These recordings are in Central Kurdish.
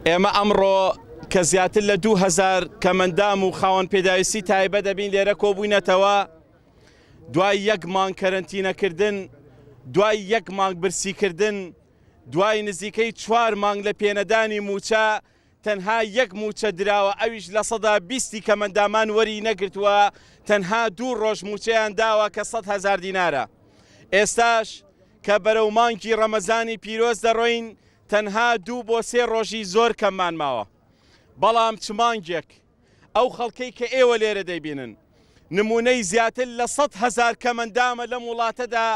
ئێمە ئەمڕۆ کە زیاتر لە 2000 کەمەندام و خاوەن پێداویستی تایبەت دەبین لێرە کۆبووینەتەوە دوای یەک مانگ کەرەنتینەکردن دوای یەک مانگ برسیکردن دوای نزیکەی چوار مانگ لە پێنەدانی مووچە تەنها یەک مووچە دراوە ئەویش 20% ی کەمەندامان وەری نەگرتووە تەنها دوو ڕۆژ مووچەیان داوە کە 100 هەزار دینارە ئێستاش کە بەرەو مانگی ڕەمەزانی پیرۆز دەڕۆین تەنها دوو بۆ سێ ڕۆژی زۆر کەممان ماوە بەڵام چ مانگێک ئەو خەڵکەی کە ئێوە لێرە دەیبینن نمونەی زیاتر لە 100 هەزار کەمەندامە لەم وڵاتەدا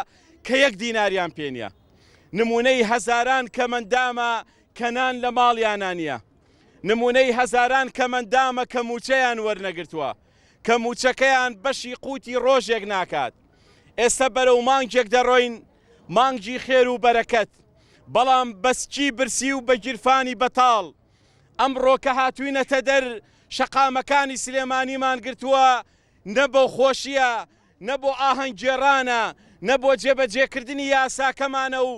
کە یەک دیناریان پێ نییە نمونەی هەزاران کەمەندامە کە نان لە ماڵیانا نییە نمونەی هەزاران کەمەندامە کە مووچەیان وەرنەگرتووە کە مووچەکەیان بەشی قوتی ڕۆژێک ناکات ئێستا بەرەو مانگێک دەڕۆین مانگی خێر و بەرەکەت بەڵام بەسکی برسی و بە گیرفانی بەتاڵ ئەمڕۆ کە هاتووینەتە دەر شەقامەکانی سلێمانیمان گرتووە نە بۆ خۆشییە نە بۆ ئاهەنگگێڕانە نە بۆ جێبەجێکردنی یاساکەمانە و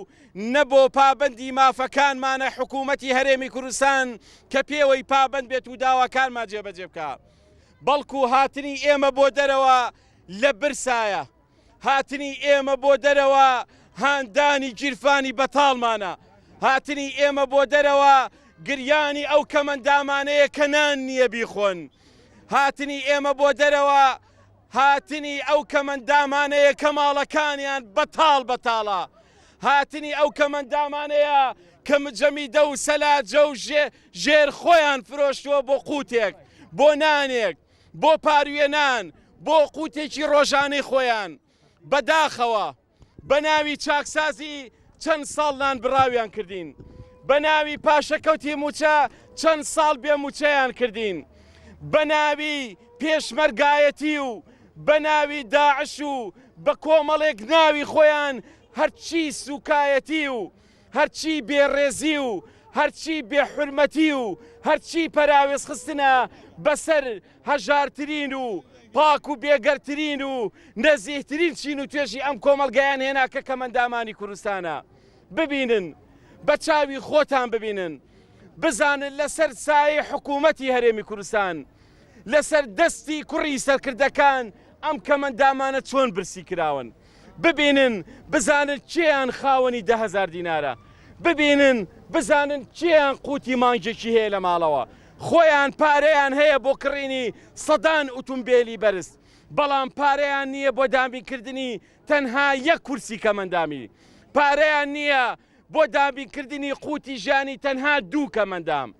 نە بۆ پابەندی مافەکانمانە حکوومەتی هەرێمی کوردستان کە پێوەی پابەند بێت و داواکانمان جێبەجێ بکا بەڵکو هاتنی ئێمە بۆ دەرەوە لە برسایە. هاتنی ئێمە بۆ دەرەوە هاندانی گیرفانی بەتاڵمانە، هاتنی ئێمە بۆ دەرەوە گریانی ئەو کەمەندامانەیە کە نان نییە بیخۆن، هاتنی ئێمە بۆ دەرەوە هاتنی ئەو کەمەندامانەیە کە ماڵەکانیان بەتاڵ بەتاڵە، هاتنی ئەو کەمەندامانەیە کە مجەمیدە و سەلاجە و ژێر خۆیان فرۆشتووە بۆ قوتێک، بۆ نانێک. بۆ پارویە نان، بۆ قوتێکی ڕۆژانەی خۆیان، بەداخەوە بە ناوی چاکسازی چەند ساڵ نان بڕاویان کردین، بە ناوی پاشەکەوتی موچە چەند ساڵ بێ موچەیان کردین، بە ناوی پێشمەرگایەتی و بە ناوی داعش و بە کۆمەڵێک ناوی خۆیان هەرچی سوکایەتی و هەرچی بێڕێزی و هەرچی بێحورمەتی و هەرچی پەراوێزخستنە بەسەر هەژارترین و پاک و بێگەردترین و نەزیهترین چین و توێژی ئەم کۆمەڵگایان هێنا کە کەمەندامانی کوردستانە ببینن بە چاوی خۆتان ببینن بزانن لەسەر سایەی حکوومەتی هەرێمی کوردستان لەسەر دەستی کوڕی سەرکردەکان ئەم کەمەندامانە چۆن برسی کراون. ببینن بزانن کێیان خاوەنی 10هزار دینارە ببینن بزانن کێیان قوتی مانگێکی هەیە لە ماڵەوە خۆیان پارەیان هەیە بۆ کڕینی سەدان ئوتومبێلی بەرز بەڵام پارەیان نییە بۆ دابینکردنی تەنها یەک کورسی کەمەندامی پارەیان نییە بۆ دابینکردنی قوتی ژیانی تەنها دوو کەمەندام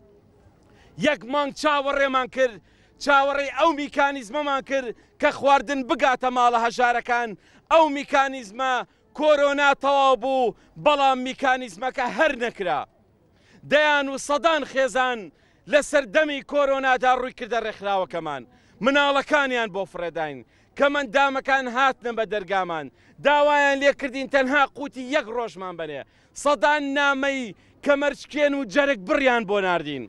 یەک مانگ چاوەڕێمان کرد چاوەڕێی ئەو میکانیزمەمان کرد کە خواردن بگاتە ماڵە هەژارەکان، ئەو میکانیزمە کۆرۆنا تەواو بوو، بەڵام میکانیزمەکە هەر نەکرا. دەیان و سەدان خێزان لە سەردەمی کۆرۆنادا ڕووی کردە ڕێکخراوەکەمان، مناڵەکانیان بۆ فڕێداین، کەمەندامەکان هاتنە بە دەرگامان، داوایان لێکردین تەنها قوتی یەک ڕۆژمان بەنێ، سەدان نامەی کەمەرشکێن و جەرگ بڕیان بۆ ناردین،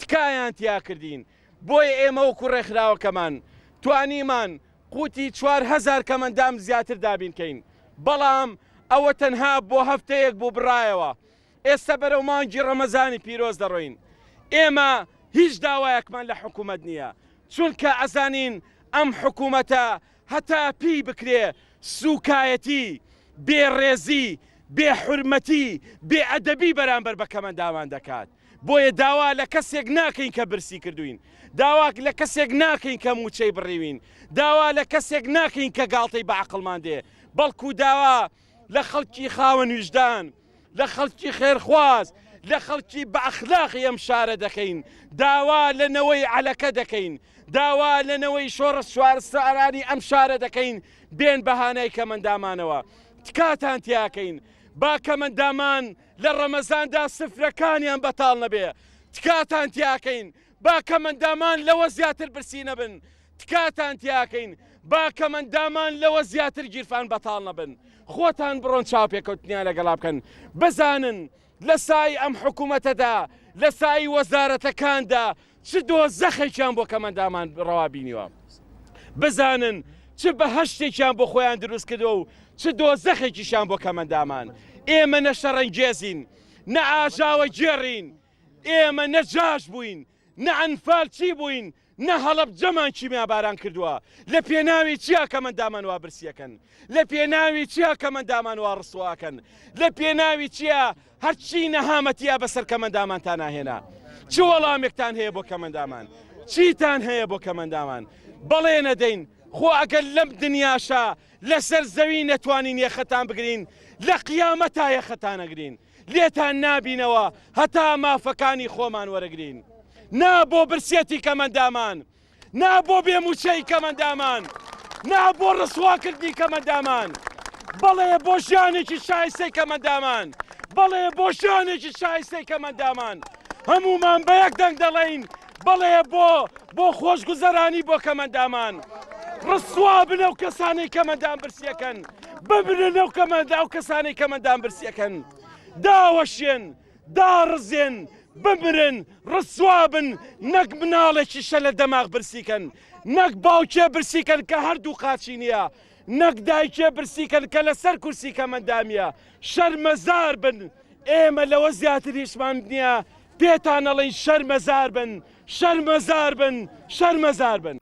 تکایان تیا کردین، بۆیە ئێمە وەکو ڕێکخراوەکەمان توانیمان قوتی 4000 کەمەندام زیاتر دابین کەین، بەڵام ئەوە تەنها بۆ هەفتەیەک بوو بڕایەوە، ئێستا بەرەو مانگی ڕەمەزانی پیرۆز دەڕۆین، ئێمە هیچ داوایەکمان لە حکومەت نییە، چونکە ئەزانین ئەم حکومەتە هەتا پێی بکرێ سوکایەتی، بێ ڕێزی، بێ حورمەتی، بێ ئەدەبی بەرامبەر بە کەمەندامان دەکات. بۆیە داوا لە کەسێک ناکەین کە برسی کردووین، داوا لە کەسێک ناکەین کە مووچەی بڕیوین، داوا لە کەسێک ناکەین کە گاڵتەی بە عەقڵمان دێ، بەڵکو داوا لە خەڵکی خاوەن ویژدان، لە خەڵکی خێرخواز، لە خەڵکی بە ئەخلاقی ئەم شارە دەکەین، داوا لە نەوەی عەلەکە دەکەین، داوا لە نەوەی شۆڕشسوارانی ئەم شارە دەکەین بێن بە هانای کەمەندامانەوە، تکاتان تیاکەین با کەمەندامان لە ڕەمەزاندا سفرەکانیان بەتاڵ نەبێ، تکاتان تیاکەین. با کەمەندامان لەوە زیاتر برسی نەبن، تکاتان تیاکەین با کەمەندامان لەوە زیاتر گیرفان بەتاڵ نەبن، خۆتان بڕۆن چاوپێکەوتنیان لەگەڵا بکەن بزانن لە سای ئەم حکوومەتەدا لە سای وەزارەتەکاندا چ دۆزەخێکیان بۆ کەمەندامان ڕەوا بینیوە، بزانن چ بەهەشتێکیان بۆ خۆیان دروست کردووە و چ دۆزەخێکیشیان بۆ کەمەندامان. ئێمە نە شەڕەنگێزین، نە ئاژاوەگێڕین، ئێمە نە جاش بووین، نە ئەنفالچی بووین، نە هەڵەبجەمان کیمیاباران کردووە، لە پێناوی چیا کەمەندامان وا برسیەکەن؟ لە پێناوی چیا کەمەندامان وا ڕسواکەن؟ لە پێناوی چیا هەرچی نەهامەتیە بەسەر کەمەندامانتان ناهێنا؟ چ وەڵامێکتان هەیە بۆ کەمەندامان؟ چیتان هەیە بۆ کەمەندامان؟ بەڵێنەدەین خۆ ئەگەر لەم دنیاشا لەسەر زەوی نەتوانین یەخەتان بگرین لە قیامەتا یەخەتان ئەگرین. لێتان نابینەوە هەتا مافەکانی خۆمان وەرەگرین. نا بۆ برسیەتی کەمەندامان، نا بۆ بێ مووچەی کەمەندامان، نا بۆ ڕسواکردنی کەمەندامان، بەڵێ بۆ ژیانێکی شایستەی کەمەندامان، بەڵێ بۆ ژیانێکی شایستەی کەمەندامان. هەموومان بە یەک دەنگ دەڵێین بەڵێ بۆ بۆ خۆشگوزەرانی بۆ کەمەندامان. ڕسوا بن ئەو کەسانەی کەمەندان برسیەکەن، بمرن ئەو کەمەندە ئەو کەسانەی کەمەندان برسیەکەن. داوەشێن، داڕزێن، بمرن، ڕسوا بن، نەک مناڵێکی شەلە دەماغ برسیکەن، نەک باوکێ برسیکەن کە هەردوو قاچی نییە، نەک دایکێ برسیکەن کە لەسەر کورسی کەمەندامیە. شەرمەزار بن. ئێمە لەوە زیاتر هیچمان نییە پێتان ئەڵێین شەرمەزار بن، شەرمەزار بن، شەرمەزار بن.